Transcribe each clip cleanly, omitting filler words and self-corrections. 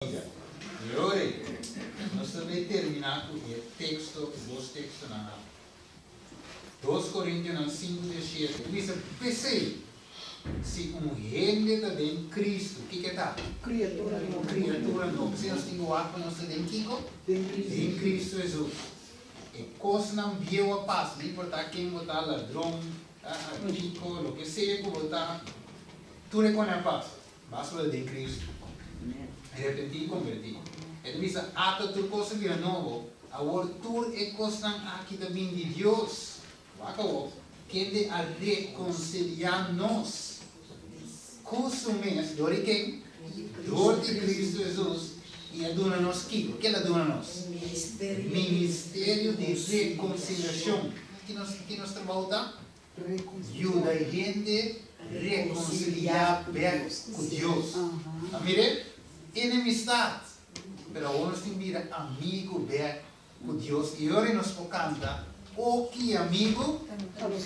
I ora nos ta bay termina cu e texto, e dos textonan aki. Dos Corintionan sinku diesshete ta bisa, P'esey, si un hende ta den Cristo, kiko e ta? Criatura nobo. Criatura nobo. P'esey nos tin cu wak pa nos ta den kiko? Den Cristo. Den Cristo Jesus. E cosnan bieu a pasa, no importa ken bo ta, ladron, kiko, loke sea cu bo ta, tur e cosnan a pasa. Basta bo ta den Cristo. Repentí i konvertí. E ta bisa, Ata tur kos a bira nobo, awor tur e kosnan aki ta bin di Dios. Wak awor, kende a rekonsiliá nos ku su mes, dor di ken? Dor di Cristo Jesus, i a duna nos kiko? Ken a duna nos? Ministerio di rekonsiliashon. Ki nos trabou ta? Yuda e hende rekonsiliá bèk ku Dios. A mir'é? Enemistat! Pero awor nos tin bira amigu bèk ku Dios i ora nos por kanta, O ki amigu ta nos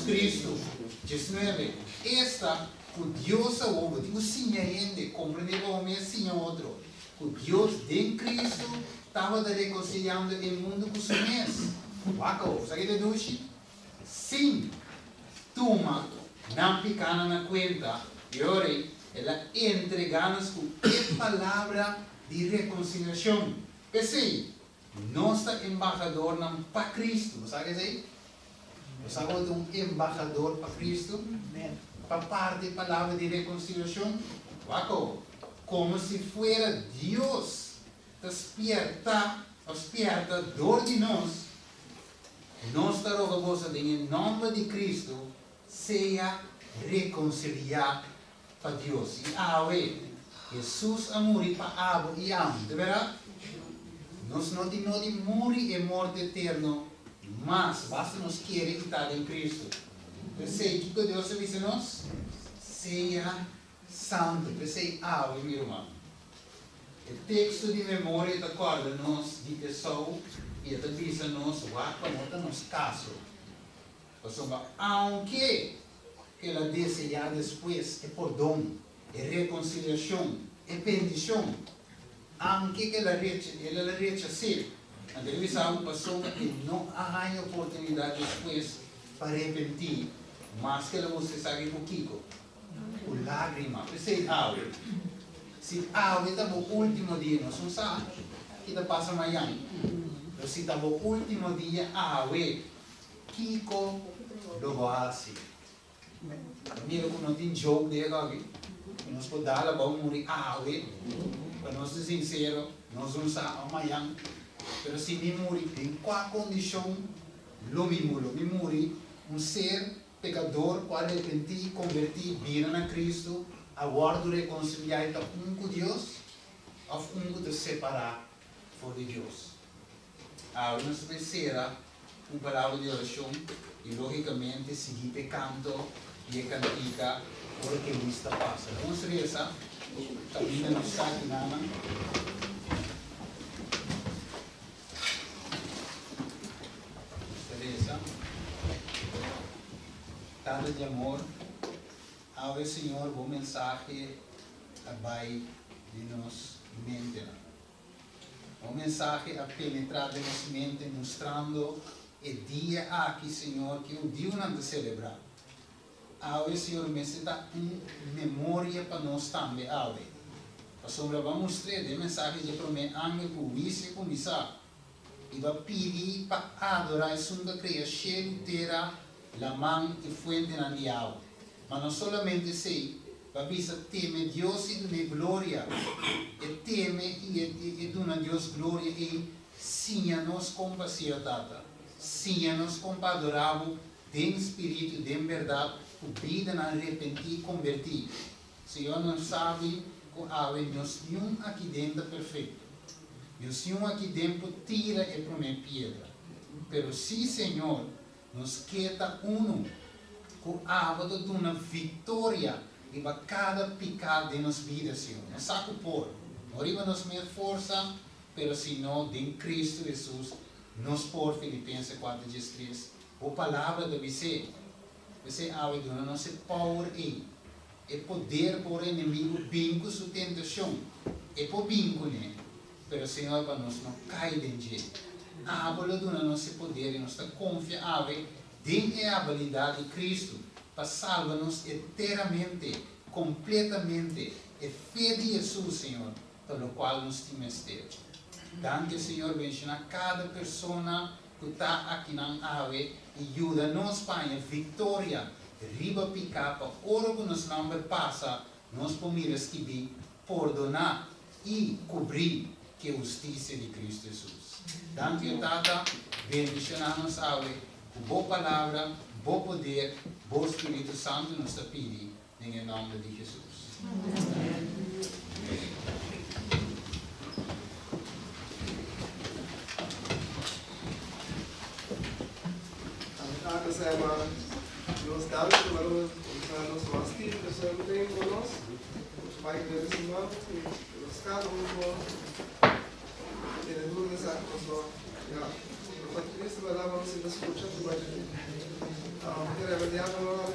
Kristu! 19, Esta ku Dios awor, bo tin ku siña hende, komprendé pa bo mes siña otro, ku Dios den Kristu tabata rekonsiliando e mundu ku su mes. Wak awor, sa ki ta dushi? Sin tuma nan pikánan na kuenta, e ora ei el a entregá nos ku e palabra di rekonsiliashon. P'esei, nos ta embahadornan pa Kristu. Bo sa esei? Bo sa ku bo ta un embahador pa Kristu? Pa parti e palabra di rekonsiliashon? Wak awor, komo si fuera Dios ta spièrta òf spièrta dor di nos. Nos ta roga boso den e nòmber di Kristu, sea rekonsiliá pa Dios. I awe, Hesus a muri pa abo i ami, ta bèrdat? Nos no tin no di muri e morto eterno mas, basta nos kere i ta den Kristu. P'esei, kiko Dios a bisa nos? Sea santu. P'esei awe, mi ruman, E teksto di memoria ta kòrda nos di Esou i e ta bisa nos wak pa no ta nos kaso. Pasobra aunke ku el a deseá despues e pordon, e rekonsiliashon, e bendishon, aunke ku el a el a rechas'é, anto el a bisa bo pasobra e no a haña oportunidat despues pa repentí, maske el a mustra esaki ku kiko? Ku lágrima. P'esei awe, si awe ta bo último dia, nos no sa ki ta pasa mañan, pero si ta bo último dia awe, kiko lo bo hasi? Bo mira ku no tin joke den esaki, ku nos por dal abou muri awe, pa nos ta sinsero, nos no sa òf mañan, pero si mi muri, den kua kondishon lo mi muri? Lo mi muri un ser Pekador ku a repentí, konvertí, bira na Kristu, a wòrdu rekonsiliá i ta un ku Dios òf un ku ta separá for di Dios? Awe nos ta bai sera un palabra di orashon i lógikamente sigui p'e kanto di e kantika ora ku e lista pasa. Nos resa kaminda nos sa kinanan. Nos ta resa, Tata di amor, awe Señor bo mensahe a bai den nos mentenan. Bo mensahe a penetra den nos mente mustrando e dia aki Señor ki hudiunan ta celebra. Awe Señor mester ta un memoria pa nos tambe awe. Pasobra bo a mustr'é den mensahe dje promé angel ku huisio kuminsá, i bo a pidi pa adorá esun ku a krea shelu, tera, laman i fuentenan di awa. Ma no solamente esei, bo a bisa teme Dios i dun'é gloria. E teme i e duna Dios gloria ei siña nos kon pa siña, Tata. Siña nos kon pa adorá bo Den spiritu, den berdad, ku bidanan repentí i kombertí. Señor, nos sabi ku awe nos niun aki den ta perfekto. Nos niun aki den por tira e promé piedra. Pero sí, Señor, nos ke ta unu ku abo ta duna viktoria riba kada piká den nos bida, Señor. Nos sa ku por, no riba nos mes forsa, pero sino den Cristo Hesus nos por, Filipenses kuater diestres. Bo palabra ta bis'é. P'esei awe duna nos e power ei, e poder pa ora enemigu bin ku su tentashon. E por bin kuné, pero Señor pa nos no kai den dje. Abo lo duna nos e poder i nos ta konfia awe den e abilidat di Kristu pa salba nos enteramente, kompletamente. E fe di Hesus, Señor, ta lokual nos tin mester. Danki Señor, benshoná kada persona ku ta akinan awe i yuda nos pa haña viktoria riba piká pa ora ku nos nòmber pasa nos por mira skibí pordoná i kubrí ku e hustisia di Kristu Hesus. Danki o Tata, bendishoná nos awe ku Bo Palabra, Bo poder, Bo Spiritu Santu nos ta pidi den e nòmber di Hesus. Tata sa yama nos danki pa nos mas tin presente ku nos. Nos bai den e siman ku nos kada un por tene duro den esaki pasobra ya no ta tristu berdad pa nos sinta skucha ku bai dje. Mi ta rebeldia pa nos.